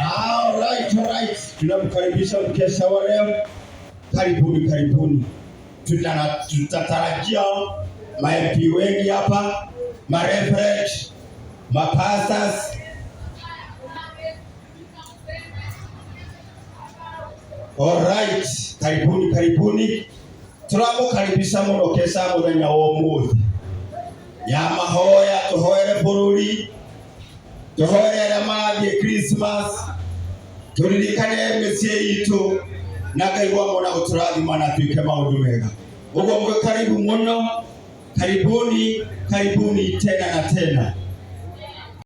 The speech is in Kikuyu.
All right, all right. Tunamkaribisha mkesha wa leo. Karibuni, karibuni. Tutatarajia ma MP wengi hapa, ma reverend, ma pastors. All right, karibuni, karibuni. Turamukaribisha muno kesha muthenya wa umuthi ya mahoya tuhoere bururi tuhoere aria marathiĩ Christmas turirikane mĩciĩ itũ na Ngai wa mona gũtũrathima na tuĩke maũndũ mega. Ũguo mwĩ karibu mũno, karibuni, karibuni tena na tena.